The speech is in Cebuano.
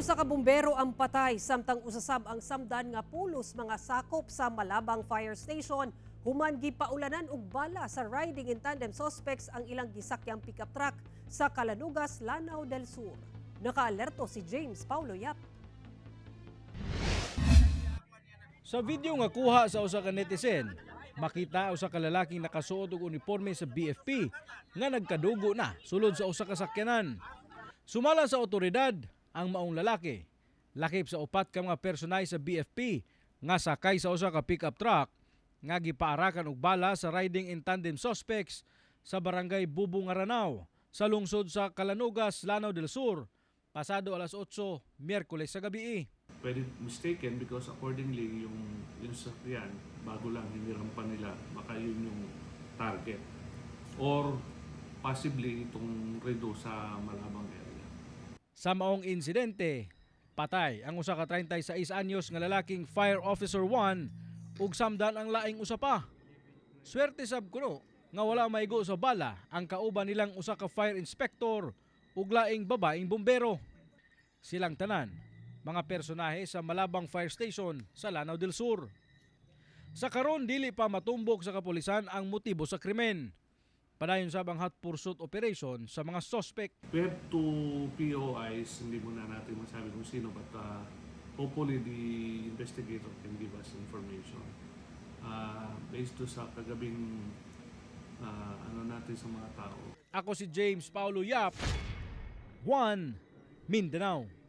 Usa ka bumbero ang patay samtang usa sab ang samdan nga pulos mga sakop sa Malabang Fire Station human gipaulanan og bala sa riding in tandem suspects ang ilang gisakyang pickup truck sa Calanugas, Lanao del Sur. Nakaalerto si James Paulo Yap. Sa video nga kuha sa usa ka netizen, makita usa ka lalaking nakasuot og uniporme sa BFP nga nagkadugo na sulod sa usa ka sakyanan. Sumala sa otoridad, ang maong lalaki lakip sa upat ka mga personay sa BFP nga sakay sa usa ka pickup truck nga gipaarakan og bala sa riding in tandem suspects sa Barangay Bubu Ngaranao sa lungsod sa Calanugas, Lanao del Sur, pasado alas 8, Miyerkules sa gabi. Pwede mistaken because accordingly yung sasakyan, bago lang hinirampa nila, baka yun yung target. Or possibly itong Rido sa Malabang area. Sa maong insidente, patay ang usa ka 36 anyos nga lalaking Fire Officer 1 ug samdan ang laing usa pa. Swerte sab kuno nga wala maigo sa bala ang kauban nilang usa ka fire inspector ug laing babaeng bumbero. Silang tanan mga personahe sa Malabang Fire Station sa Lanao del Sur. Sa karon, dili pa matumbok sa kapulisan ang motibo sa krimen. Padayon sab ang hot pursuit operation sa mga suspect. We have two POIs, hindi muna natin masabi kung sino, but hopefully the investigator can give us information. Based to sa kagabing ano natin sa mga tao. Ako si James Paulo Yap, 1 Mindanao.